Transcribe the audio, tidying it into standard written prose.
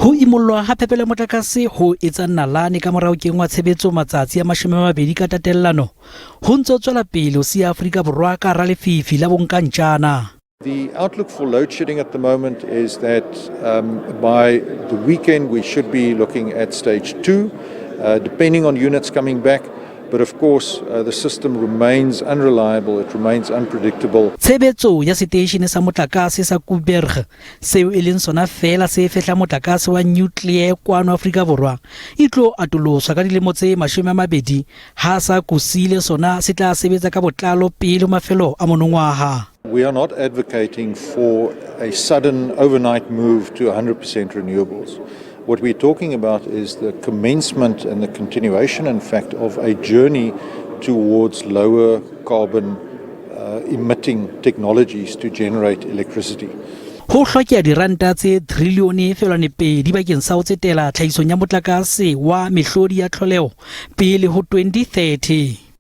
Ho imollwa ha phepelo ya motlakase ho etsang nalane ka mora ho kenngwa tshebetso matsatsi a 20 ka tatellano ho ntse ho tswela pele ho siya Afrika Borwa ka hara lefifi la bonkantjana. The outlook for load shedding at the moment is that by the weekend we should be looking at stage 2, depending on units coming back. But of course, the system remains unreliable, it remains unpredictable. Tshebetso ya seteishene sa motlakase sa Koeberg, seo e leng sona feela se fehlang motlakase wa nuclear kwano Afrika Borwa, e tlo atoloswa ka dilemo tse 20 ha sa Kusile sona se tla sebetsa ka botlalo pele ho mafelo a monongwaha. We are not advocating for a sudden overnight move to 100% renewables. What we're talking about is the commencement and the continuation, in fact, of a journey towards lower carbon emitting technologies to generate electricity. Ho hlokeha diranta tse trilione feelwane pedi bakeng sa ho tsetela tlhahisong ya motlakase wa mehlodi ya tlholeho pele ho 2030.